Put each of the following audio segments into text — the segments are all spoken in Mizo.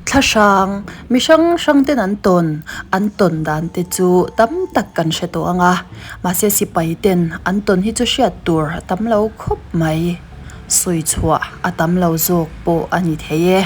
Thla hrang, mi hrang hrang ten an tawn, an tawn dan te chu tam tak kan hre tawh ang a, mahse sipai ten an tawn hi chu hriat tur a tam lo khawp mai. Sawi chhuah a tam lo zawk pawh a ni thei e.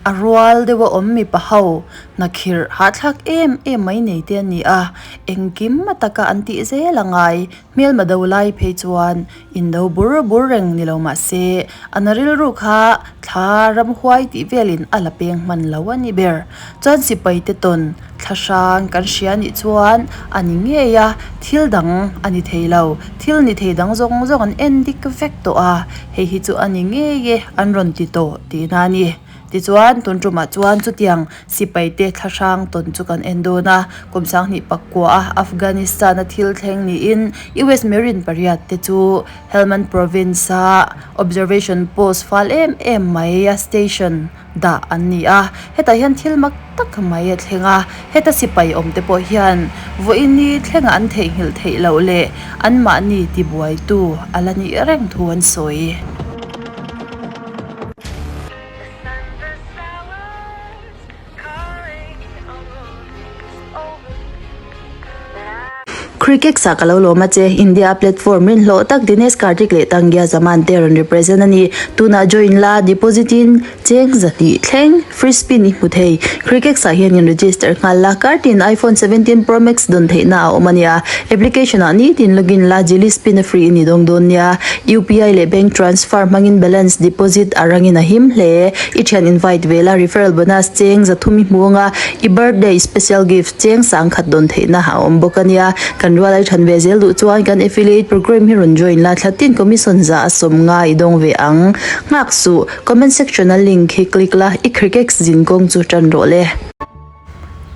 A rual deuh a awm mipa ho hnakhirh hahthlak em em mai nei te a ni a, engkim a taka an tih zel a ngai. Hmelma do lai phei chuan indo bur bur reng ni lo mah se, a na rilru kha thla ramhuai tih velin a la peng hman lo a ni ber. Chuan sipai te tawn thla hrang kan hria nih chuan a ni ngei a, thil dang a ni thei lo, thil ni thei dang zawng zawng an en dik vek tawh a, hei hi chu a ni ngei e an rawn ti tawh tihna a ni. Tichuan, tun tumah chuan chutiang sipaite thlahrang tawn chu kan en dawn a. Kum sanghnih pakua a Afghanistan-a thil thleng niin US Marine pariat te chu Helmand Province-a observation post fal em em mai a station dah an ni a. Hetah hian thil mak tak mai a thleng a, heta sipai awm te pawh hian vawiini thlenga an theihnghilh theih loh leh anmahni tibuaitu a la nih reng thu an sawi. Cricket sa ka lo lawm a che, India platform rinhlawh tak Dinesh Karthik leh Tangia Zaman te rawn represent a ni. Tunah join la, deposit in cheng zahnih thleng free spin i hmu thei. Cricket sa hian in register nghal la, kartin iPhone 17 Pro Max dawn theihna a awm a nia. Application ah nitin login la, jili spin a free i ni dawng dawn nia. UPI leh bank transfer hmangin balance deposit a rangin a him hle. I thian invite ve la, referral bonus cheng zathum i hmu anga i birthday special gift cheng sangkhat dawn theihna a awm bawk a nia. Kan rual ai than ve zel duh chuan kan affiliate program hi rawn join la, thlatin commission za a sawm nga i dawng ve ang. Nghak suh, comment section a link hi click la, i Crickex zin kawng chu tan rawh le.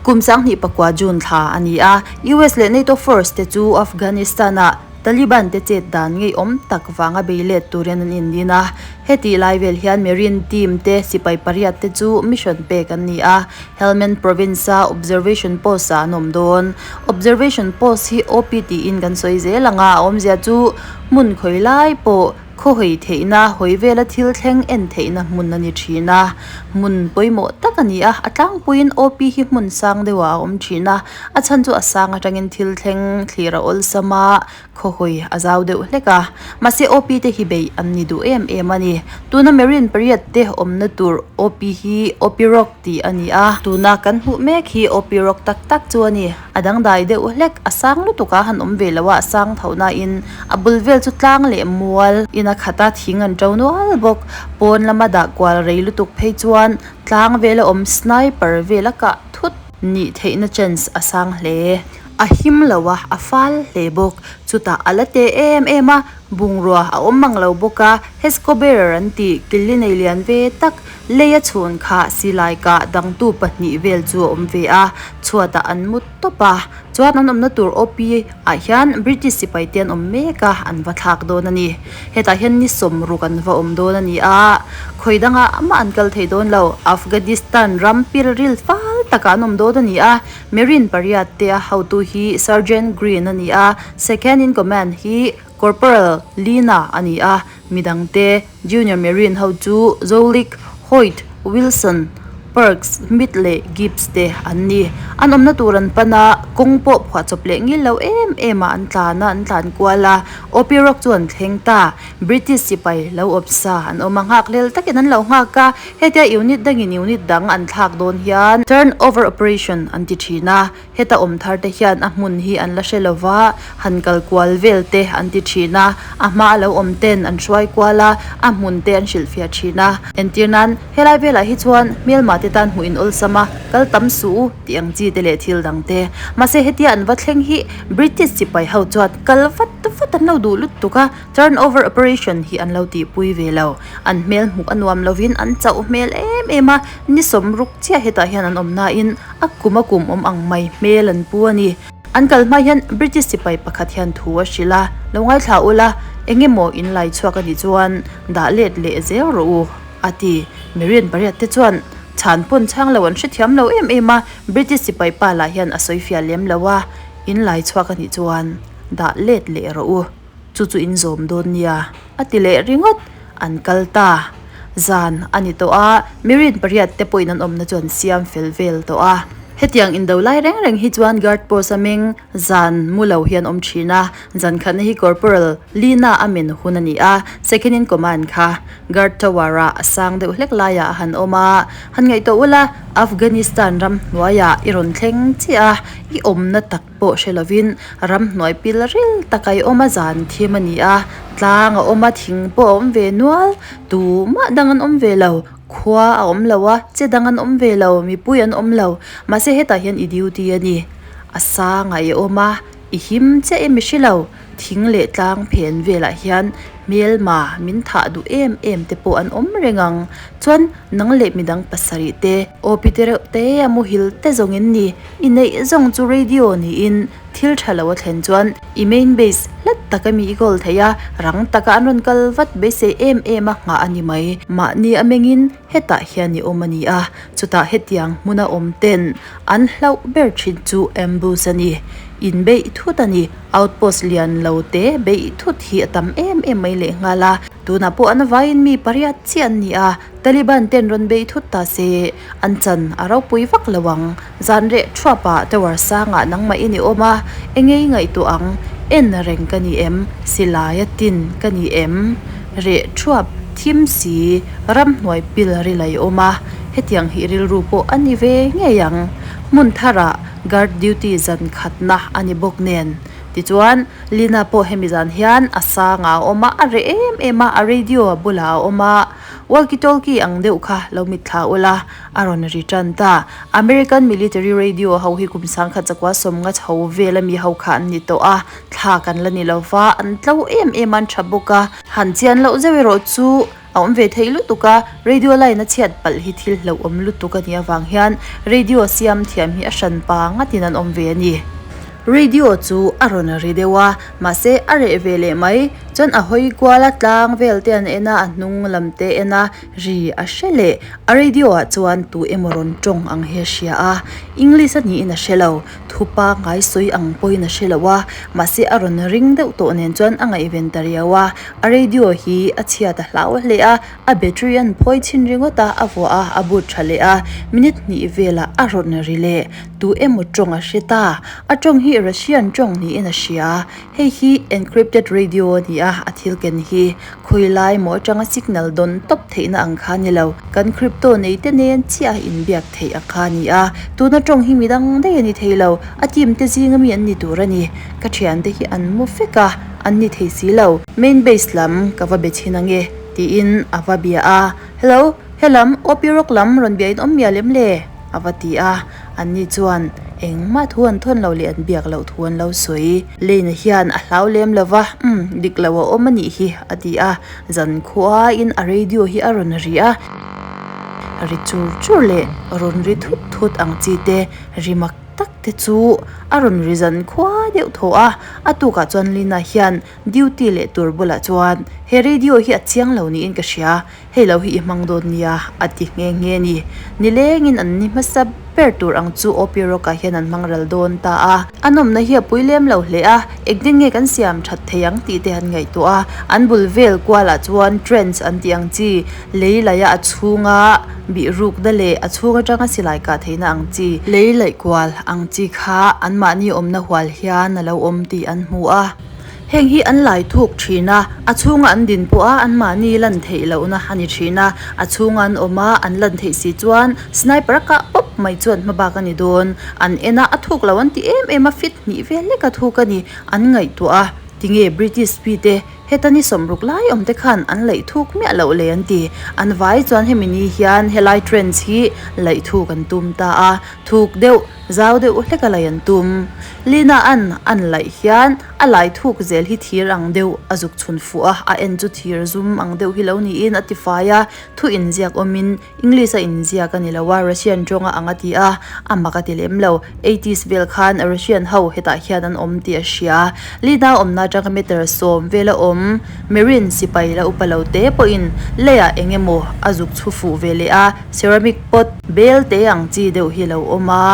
Kum 2009 June thla a ni a, US leh NATO force te chu Afghanistan-ah Taliban te chet dan ngeiawm tak vanga bei let turin an indin a. Hetih lai vel hian Marine team te sipai pariat te chu mission pek an ni a, Helmand Province-a observation post-ah an awm dawn. Observation post hi OP tiin kan sawi zel ang a, a awmzia chu hmun khawi lai pawh Khaw hawi theihna, hawi vela thil thleng en theihna hmun a ni thin a. Hmun pawimawh tak a ni a, a tlangpuiin OP hi hmun sang deuhah a awm thin a, a chhan chu a sang atangin thil thleng thlir a awlsam a, khaw hawi a zau deuh hlek a. Mahse OP te hi beih an ni duh em em a ni. Tuna Marine pariat te awmna tur OP hi OP Rock tih a ni a. Tuna kan hmuh mek hi OP Rock tak tak chu a ni. A dangdai deuh hlek, a sang lutuk a han awm ve lo a, a sang tho nain a bul vel chu tlang leh mual in a khat a, thing an to nual bawk. Pawn lama dah kual rei lutuk phei chuan tlang vela awm sniper vel a kah thut nih theihna chance a sang hle. A him lo a, a fal hle bawk. Chutah a la te em em a, bungrua a awm mang lo bawk a, Hesco Bearer an tih killi nei lian ve tak Lei a chhun kha silai kah dangtu pahnih vel chu a awm ve a, chhuatah an mu tawp a. Chuan an awmna tur OP ah hian British sipai te an awm mek a, an va thlak dawn a ni. Hetah hian ni sawmruk an va awm dawn a ni a, khawi dangah mah an kal thei dawn lo. Afghanistan ram pilril fal takah an awm dawn a ni a, Marine pariat te a hotu hi Sergeant Green a ni a, Second in Command hi Corporal Lina a ni a, midangte Junior Marine ho chu Zolik, Hoyt, Wilson, Perks, Smith leh Gibbs te an ni. An awmna tur an pan a, kawng pawh phuahchawp leh ngil lo em em ah an tlan a, an tlan kual a, OP Rock chu an thleng ta. British sipai lo awp sa an awm a, nghakhlel takin an lo nghak a, hetia unit dangin unit dang an thlak dawn hian turn over operation an ti thin a, Heta awm thar te hian a hmun hi an la hre lo va, han kal kual vel te an ti thin a, a hma a lo awm ten an hruai kual a, a hmun te an hrilhfiah thin a. Entir nan, helai velah hi chuan hmelma te tan hmuh in awlsam a, kal tam suh u tih ang chi te leh thil dang te. Mahse hetia an va thleng hi British sipai ho chuan kal vat vat an lo duh lutuk a, Turn over operation hi an lo tihpui ve lo. An hmel hmuh a nuam lovin an chauh hmel em em a, ni sawmruk chiah hetah hian an awm nain a kum a kum awm ang mai hmel an pu a ni. An kal hma hian British sipai pakhat hian thu a hrilh a, lo ngaithla ula, eng emaw in lai chhuak a nih chuan dah let leh zel rawh u, a ti. Mirian pariat te chuan chhan pawn chhang lo an hrethiam lo em em a, British sipai pa lah hian a sawifiah lem lo a, in lai chhuak a nih chuan dah let leh rawh u. Chu chu in zawm dawn nia, a ti leh ringawt. An kal ta. Zan a ni tawh a, Marine pariat te pawhin an awmna chu an siam fel vel tawh a. Hetiang indo lai reng reng hi chuan guard post a meng zan mu lo hi an awm thin a, zan khatna hi Corporal Lina a men hun a ni a, second in command kha guard tower ah a sang deuh hlek laiah a han awm a, han ngaihtuah ula Afghanistan ram hnuaiah i rawn thleng chiah a, i awmna tak pawh hre lovin ramhnuai pil ril taka i awm a zan thim a ni a, tlang a awm a, thing pawh a awm ve nual, tumah dang an awm ve lo, khua a awm lo a, che dang an awm ve lo, mipui an awm lo, mahse hetah hian i duty a ni, a sangah i awm a, i him chiah em i hre lo, thing leh tlang phen velah hian hmelma min thah duh em em te pawh an awm reng ang, chuan nang leh midang pasarih te aw pi te reuh te a muhil te zawng in ni. I neih zawng chu radio niin thil tha lo a thlen chuan i main base hlat taka mi i call thei a, rang taka an rawn kal vat beisei em em a nghah a ni mai. Mahni a mengin hetah hian i awm a ni a, chutah hetiang hmuna awm ten an hlauh ber thin chu ambush a ni. In beih thut a ni, outpost lian lo te beih thut hi a tam em em mai lehnghal a, tunah pawh an vaiin mi pariat chiah an ni a, Taliban ten rawn beih thut ta se, an chan a ropui vak lo ang. Zan reh thuap ah tower sangah nangmah in i awm a, engei ngaihtuah ang, en reng ka ni em, silai a tin ka ni em? Reh thuap, thim si, ramhnuai pil ril a i awm a, hetiang hi rilru pawh a ni ve ngei ang. Hmun tharah guard duty zan khatna a ni bawk nen. Tichuan, Lina pawh hemi zan hian a sangah a awm a, a reh em em a, a radio a bulah a awm a. Walkie talkie ang deuh kha lo mitthla ula, a rawn ri tan ta. American military radio ho hi kum sangkhat chakua sawmnga chho vel ami ho kha an ni tawh a, thla kan la ni lo va, an tlo em em a an tha bawk a. Han chian loh zeuh erawh chu a awm ve thei lutuk a, radio line a chhiat palh hi thil hlauhawm lutuk a nih avang hian radio siam thiam hi a hran pa ngatin an awm ve a ni. Radio chu a rawn ri deuh a, mahse a reh ve leh mai. Chuan a hawi kual a, tlang vel te an en a, a hnung lam te en a, ri a hre leh. A radio ah chuan tu emaw rawn tawng ang hi a hria a, English a niin a hre lo, thu pangngai sawi ang pawhin a hre lo a, mahse a rawn ring deuh tawh nen chuan a ngaihven ta riau a. A radio hi a chhiat a hlau hle a, a battery an phawi chhin ringawt a, a vuah a, a boot tha leh a, minute hnih velah a rawn ri leh. Tu emaw tawng a hre ta. A tawng hi Russian tawng niin a hria. Hei hi encrypted radio a ni a, a thil ken hi khawi lai maw atanga signal dawn tawp theihna ang kha a ni lo. Kan crypto nei te nen chiah a inbiak theih ang kha a ni a. Tuna tawng hi midang daih a ni thei lo. A team te zinga mi an ni tur a ni. Ka thiante hi an mu fek a, an ni thei si lo. Main base lam ka va be chhin ange tiin a va bia a. Hello, helam OP Rock lam rawn bia in awm mial em le? A va ti a, anni chuan engmah thu an thawn lo leh an biak loh thu an lo sawi. Lane hian a hlau lem lo va, Umm, dik lo a awm a nih hi, a ti a. Zan khuain a radio hi a rawn ri a, ri chur chur leh rawn ri thut thut ang chi te, ri mak tak te chu a rawn ri zan khua deuh thaw a. A tukah chuan Lina hian duty leh tur bulah chuan, He radio hi a chiang lo niin ka hria, Hei lo hi i hmang dawn nia, a ti nghe nghe a ni. Nilengin an ni hmasa ber tur ang chu OP Rock-ah hian an hmang ral dawn ta a. A nawmna hi a pui lem lo hle a, engtin nge kan siam that thei ang tih te an ngaihtuah a. An bul vel kualah chuan trench an tih ang chi, lei laih a a chhunga bih rukna leh a chhung atanga silai kah theihna ang chi, lei laih kual ang chi kha anmahni awmna hual hian a lo awm tih an hmu a. Heng hi an lai thuk thin a, a chhunga an din pawh a anmahni lan theih lohna a ni thin a, a chhunga an awm a an lan theih si chuan sniper a kah pawp mai chuan hma bak a ni dawn. An en a, a thuk lo an ti em em a, fit hnih vel lek a thuk a ni. An ngaihtuah a, tinge British mite heta ni sawmruk lai awm te khan an laih thuk miah loh le an ti. An vai chuan hemi ni hian helai trench hi laih thuk an tum ta a, thuk deuh zau deuh hlek a laih an tum. Lina an an laih hian A lai thuk zel hi thir ang deuh a zuk chhun fuh a, a en chu thir zum ang deuh hi lo niin a ti fai a, thu inziak awmin English a inziak a ni lo a, Russian tawng a ang a ti a, a mak a ti lem lo. Eighties vel khan Russian ho hetah hian an awm tih a hria. Lina awmna atanga meter sawm vela awm Marine sipai la upa lo te pawhin leiah eng emaw a zuk chhu fuh ve leh a, ceramic pot bel te ang chi deuh hi lo awm a.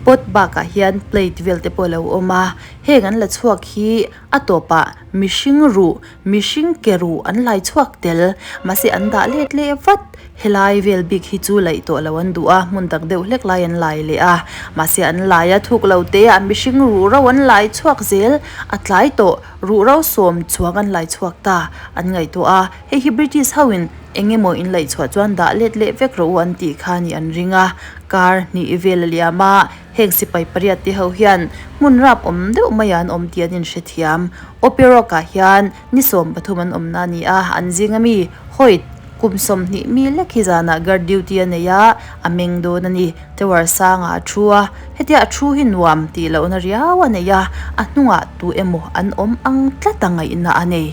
Pot bakah hian plate vel te pawh a lo awm a heng an la chhuak hi a tawpah mihring ruh mihring ke ruh an lai chhuak tel mahse an dah let leh vat helai vel bik hi chu laih tawh lo an duh a hmun tak deuh hlek lai an lai leh a mahse an lai a thuk lo te ah mihring ruh ro an lai chhuak zel a tlai tawh ruh ro sawm chuang an lai chhuak ta an ngaihtuah a hei hi British ho in eng emaw in laih chhuah chuan dah let leh vek rawh u an tih kha a nih an ring a kar hnih vel a liam a heng sipai pariat te ho hian hmun rap awm deuh mai ah an awm tih an inhrethiam Opirock ah hian ni 13 an awmna a ni a an zing ami Hoyt kum 20 mi lek hi zanah guard duty a nei a a meng dawn a ni tower sangah a thu a hetia a thu hi nuam tih lohna riau a nei a a hnungah tu emaw an awm ang tlat a ngaihna a nei.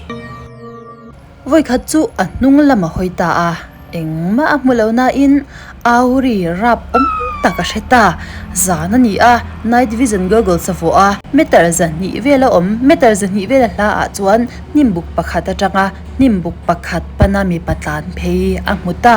Vawikhat chu a hnung lam a hawi ta a, engmah a hmu lo nain Auri rap awm tak a hre ta. Zan a ni a, night vision goggles a vuah a, meter 200 vel a awm, meter 200 vel a hla ah chuan hnimbuk pakhat atanga hnimbuk pakhat pana mipa tlan phei a hmu ta.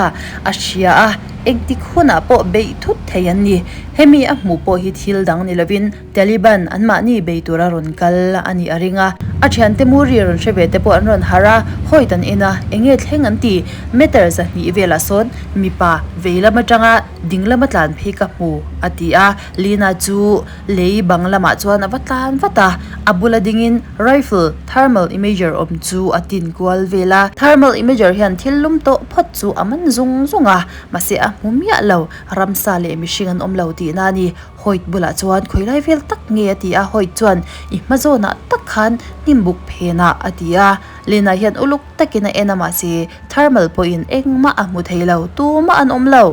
A hria a, engtik hunah pawh beih thut thei an ni. Hemi a hmuh pawh hi thil dang ni lovin Taliban anmahni bei tura rawn kal a nih a ring a, a thiante Muri rawn hre ve te pawh an rawn harh a, hawi tan en a, eng nge thleng an ti? Meter 200 velah sawn mipa vei lam atanga ding lama tlan phei ka hmu a ti a, Lina chu lei bang lamah chuan a va tlan vat a, a bula dingin rifle thermal imager awm chu a tin kual vel a, thermal imager hian thil lum tawh phawt chu a man zung zung a, mahse a hmu miah lo, ramsa leh mihring an awm lo tihna a ni. Hoyt bulah chuan khawi lai vel tak nge a ti a, Hoyt chuan i hma zawnah tak khan hnim buk phenah a ti a, Lena hian uluk takin a en a mahse thermal pawhin engmah a hmu thei lo, tumah an awm lo.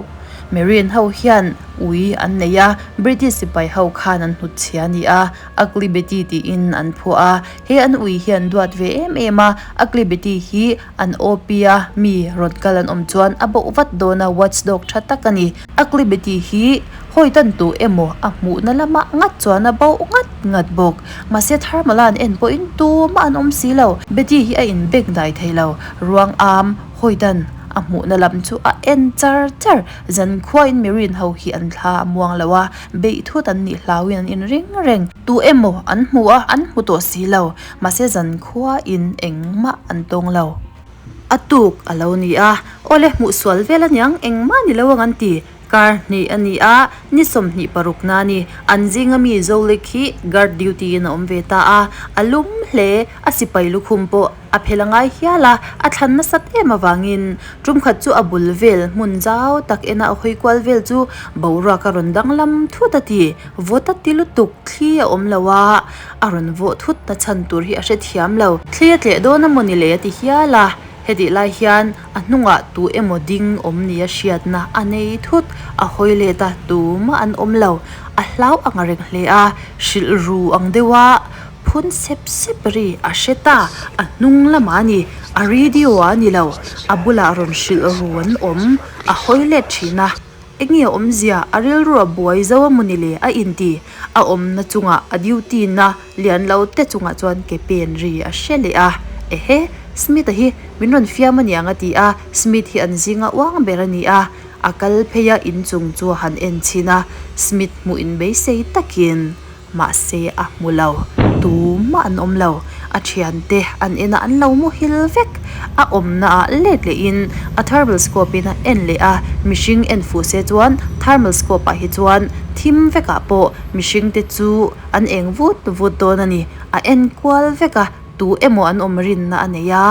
Marine ho hian ui an nei a, British sipai ho khan an hnut chhia a ni a, Ugly Betty tiin an phuah a, he an ui hian duat ve em em a, Ugly Betty hi an OP a mi rawn kal an awm chuan a boh vat dawn a, watchdog tha tak a ni. Ugly Betty hi hawi tan tu emaw a hmuhna lamah ngat chuan a boh ngat ngat bawk. Mahse Tharmala an en pawhin tumah an awm si lo. Betty hi a inbek dai thei lo. Ruang am hawi tan a hmuhna lam chu a en char char. Zankhuain Marine ho hi an thla a muang lo a, beih thut an nih hlauin an inring reng. Tu emaw an hmu a, an hmu tawh si lo. Mahse zankhuain engmah an tawng lo. A tuk a lo ni a, awle hmuh sual vel aniang engmah ni lo ang an ti. Kar hnih a ni a, ni 26 na a ni. An zinga mi Zolik hi guard duty in a awm ve ta a, a lum hle, a sipai lukhum pawh a phel a ngai hial a, a thlan nasat em avangin tum khat chu a bul vel hmun zau tak ena a hawi kual vel chu boruak a rawn danglam thut a ti, vawt a ti lutuk thli a awm lo a. A rawn vawh thut na chhan tur hi a hrethiam lo. Thli a tleh dawn a maw ni le a ti hial a, hetih lai hian a hnungah tu emaw ding awm nia hriatna a nei thut, a hawi let a, tumah an awm lo. A hlau ang reng hle a, hrilh ru ang deuh a, phun sep sep ri a hre ta, a hnung lamah a ni, a radio ah a ni lo, a bulah rawn hrilh ru an awm, a hawi let thin a. Enge a awmzia a rilru a buai zo a mawni le a inti. A awmna chungah a duty na lian lo te chungah chuan ke pen ri a hre leh a. Ehe, Smith-a hi min rawn fiam a niang a ti a, Smith hi an zinga uang ber a ni a. A kal phei a inchung chu a han en chhin a, Smith hmuh in beisei takin Mahse a hmu lo, tumah an awm lo. A thiante an en a, an lo muhil vek. A awmna ah let leh in a thermal scope in a en leh a, mihring en fuh se chuan thermal scope ah hi chuan thim vek ah pawh mihring te chu an eng vut vut dawn a ni. A en kual vek a, tu emaw an awm rinna a nei a,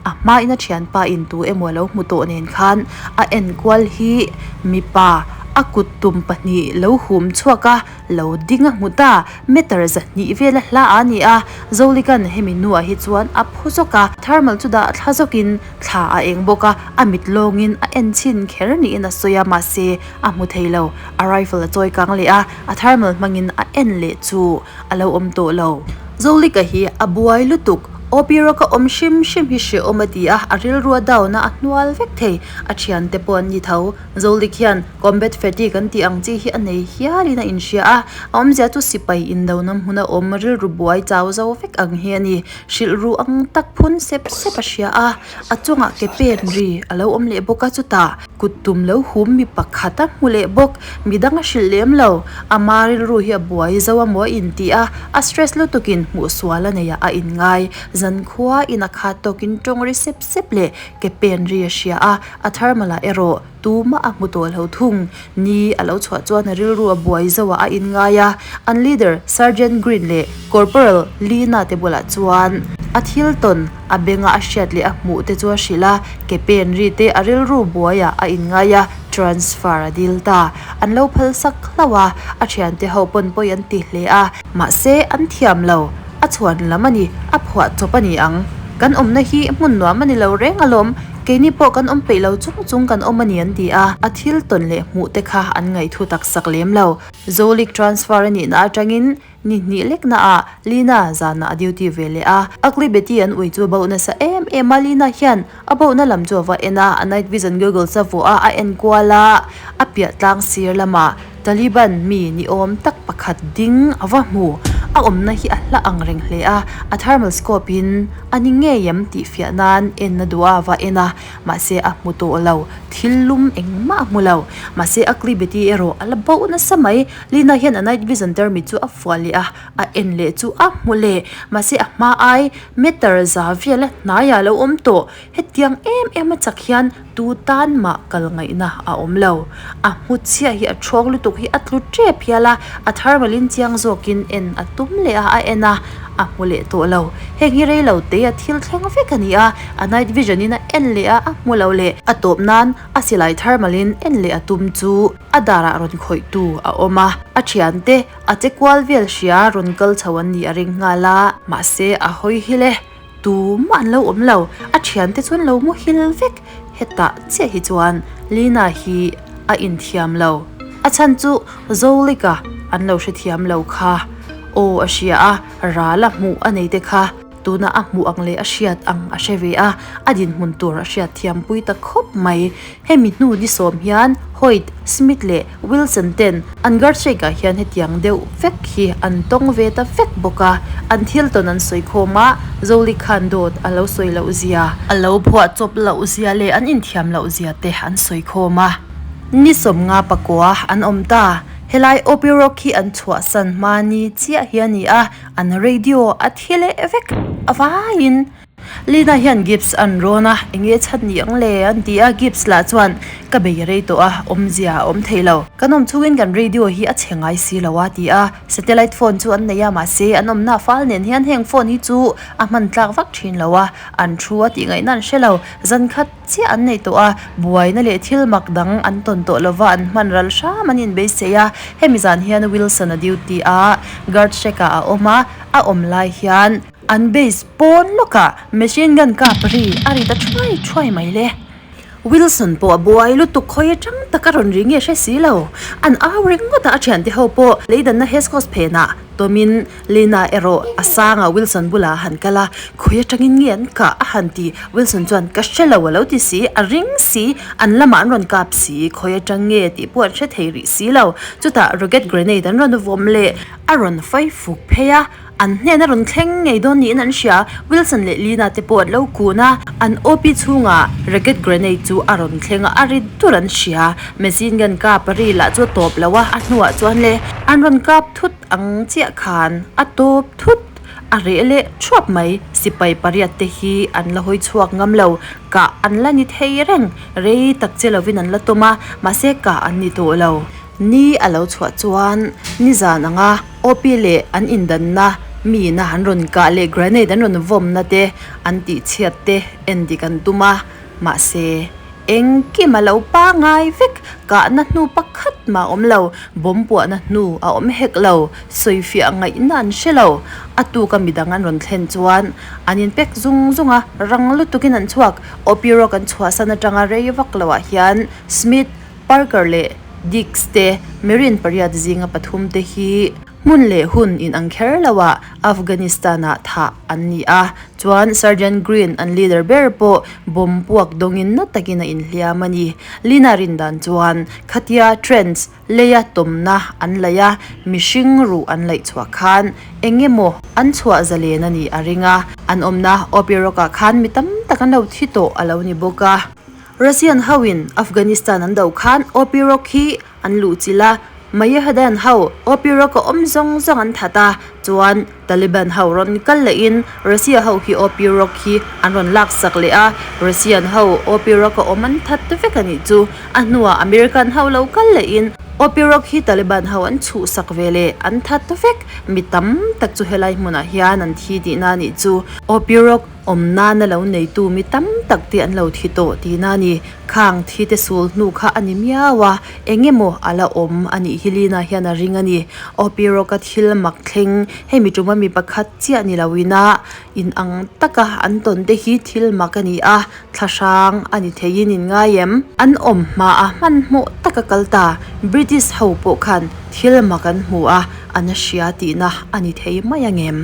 a hma in a thianpa in tu emaw a lo hmu tawh nen khan a en kual hi mipa a kut tum pahnih lo hum chhuak a. Lo ding a hmu ta, meter 200 vel a hla a ni a, Zolikan hemi nuah hi chuan a phu zawk a, thermal chu dah thla zawkin thla a eng bawk a, a mit lawngin a en chhin kher niin a sawi a, mahse a hmu thei lo, a rifle a chawi kang leh a, a thermal hmangin a en leh chu a lo awm tawh lo. Zolika hi a buai lutuk. OP Rock a awm hrim hrim hi hrehawm a ti a, a rilru a down a, a hnual vek thei. A thiante pawh an ni tho. Zolik hian combat fatigue an tih ang chi hi a nei hialin a inhria a, a awmzia chu sipai indona hmuna awm rilru buai chau zo vek ang hi a ni. Hrilh ru ang tak phun sep sep a hria a, a chungah ke pen ri a lo awm leh bawk a, chutah kut tum lo hum mi pakhat a hmu leh bawk. Midang a hrilh lem lo, ama rilru hi a buai zo a maw a intih a, a stress lutukin hmuh sual a nei ah a inngai. Zankhua in a khat tawkin tawng ri sep sep leh ke pen ri a hria a, a thermal ah erawh tumah a hmu tawh lo thung. Ni a lo chhuah chuan a rilru a buai zo ah a inngai a, an leader Sergeant Green leh Corporal Lina te bulah chuan a thil tawn a benga a hriat leh a hmuh te chu a hrilh a, ke pen ri te a rilru buai ah a inngai a, transfer a dil ta. An lo phal sak hlauh a, a thiante ho pawn pawi an ti hle a. Mahse an thiam lo, a chhuan lam a ni, a phuah chawp a ni ang. Kan awmna hi hmun nuam a ni lo reng alawm, keini pawh kan awm peih lo chung chung kan awm a ni an ti a, a thil tawn leh hmuh te kha an ngaihtu tak sak lem lo. Zolik transfer a nihna atangin ni hnih lek naah Lina zanah a duty ve leh a, Ugly Betty an ui chu a bauh nasa em em a, Lina hian a bauhna lam chu a va en a, a night vision goggles a vuah a, a en kual a, a piah tlang sir lamah Taliban mi ni awm tak pakhat ding a va hmu. A awmna hi a hla ang reng hle a, a thermal scope in a ni ngei em tih fiah nan en a duh a, a va en a, mahse a hmu tawh lo, thil lum engmah a hmu lo. Mahse Ugly Betty erawh a la bauh nasa mai, Lina hian a night vision tarmit chu a fuah leh a, a en leh chu a hmu leh. Mahse a hma ai meter za vel a hnaiah a lo awm tawh. Hetiang em em a chak hian tu tan mah kal ngaihna a awm lo. A hmu chhiah hi a thawng lutuk hi a tlu tep hial a, a thermal in chiang zawkin en a tum leh a, a en a, a hmu leh tawh lo. Heng hi rei lo te a thil thleng vek a ni a, a night vision in a en leh a, a hmu lo leh. A tawp nan a silai thermal in en leh a tum chu a darah rawn khawih tu a awm a, a thiante a che kual vel hria rawn kal chho an nih a ring nghal a, mahse a hawi hi le. Tumah an lo awm lo, a thiante chuan lo muhil vek. Hetah chiah hi chuan Lina hi a inthiam lo. A chhan chu Zolika an lo hrethiam lo kha. Aw a hria a, ral a hmuh a nei te kha. Tuna a hmuh ang leh a hriat ang a hre ve a, a dinhmun tur a hriat thiampui ta khawp mai. Hemi hnu ni sawm hian Hoyt, Smith leh Wilson ten an guard shake ah hian hetiang deuh vek hi an tawng ve ta vek bawk a, an thil tawn an sawi khawm a, Zoli khan dawt a lo sawi loh zia, a lo phuah chawp loh zia leh an inthiam loh zia te an sawi khawm a. Ni sawmnga pakua an awm ta, helai OP Rock hi an chhuahsan hma ni chiah hi a ni a, an radio a thi leh vek avaiin. Lina hian Gibbs an rawn a, enge chhan ni ang le? an ti a, Gibbs lah chuan, Ka bei rei tawh a, awmzia a awm thei lo. Kan awm chungin kan radio hi a chhe ngai si lo a, ti a. Satellite phone chu an nei a, mahse an awmna fal nen hian heng phone hi chu a hman tlak vak thin lo a, an thu a tih ngaihna an hre lo. Zan khat chiah an nei tawh a, buaina leh thil mak dang an tawn tawh lova an hman ral hram an inbeisei a. Hemi zan hian Wilson a duty a, guard shack-ah a awm a, a awm lai hian, An base pawn lawkah machine gun kap ri a ri ta thuai thuai mai le. Wilson pawh a buai lutuk khawi atang tak a rawn ri nge hre si lo. An au ringawt a, a thiante ho pawh leidanna Hescos phenah tawmin Lina erawh a sanga Wilson bulah a han kal a, khawi atangin nge an kah a han ti. Wilson chuan ka hre lo a lo ti si, a ring si, an lamah an rawn kap si, khawi atang nge tih pawh an hre thei rih si lo. Chutah rocket grenade an rawn vawm leh a rawn fai fuk phei a. An hnena rawn thleng ngei dawn niin an hria. Wilson leh Lina te pawh an lo kun a, an OP chhungah rocket grenade chu a rawn thleng a, a ri dur an hria. Machine gun kap a ri lah chu a tawp lo a, a hnuah chuan le an rawn kap thut ang chiah khan a tawp thut a reh leh thuap mai. Sipai pariat te hi an la hawi chhuak ngam lo, kah an la ni thei reng, rei tak che lovin an la tawm a, mahse kah an ni tawh lo. Ni a lo chhuah chuan nizan anga OP leh an indanna miin a an rawn kah leh grenade an rawn vawmna te an tihchhiat te en dik an tum a, mahse engkim a lo pangai vek, kahna hnu pakhat mah a awm lo, bomb puahna hnu a awm hek lo, sawifiah ngaihna an hre lo. A tuka midang an rawn thlen chuan an inpek zung zung a, rang lutukin an chhuak. OP rawk an chhuahsan atanga rei vak loah hian Smith, Parker leh Diggs te, Marine pariat zinga pathum te hi Hmun leh hun in ang kher lo ah Afghanistan ah thah an ni a, chuan Sergeant Green an leader ber pawh bomb puak dawngin na takin a inhliam a ni. Lina rin dan chuan khatia trench leia tawmna an laih a, mihring ruh an laih chhuah khan eng emaw an chhuah zalen a nih a ring a, an awmna Opie Rock ah khan mi tam tak an lo thi tawh a lo ni bawk a. Russian ho in Afghanistan an do khan Opie Rock hi an luh chilh a, Mayehadan ho Opie Rock a awm zawng zawng an that a, chuan Taliban ho rawn kal leh in Russia ho hi Opie Rock hi an rawn lak sak leh a, Russian ho Opie Rock a awm an that vek a nih chu. A hnuah American ho lo kal leh in Opie Rock hi Taliban ho an chhuh sak ve leh an that vek. Mi tam tak chu helai hmunah hian an thi tihna a nih chu. Opie Rock awm nana lo neitu mi tam tak te an lo thi tawh tihna a ni. Khang thi te sul hnu kha a ni miau a, eng emaw a la awm a nih hi Lina hian a ring a ni. Opie Rock-a thil mak thleng, hemi tuma mi pakhat chiah ni loin a in ang taka an tawn te hi thil mak a ni a, thlahrang a ni theiin in ngai em? An awm hma a hmanhmawh taka kal ta British ho pawh khan thil mak an hmu a, an hria tihna a ni thei mai ang em?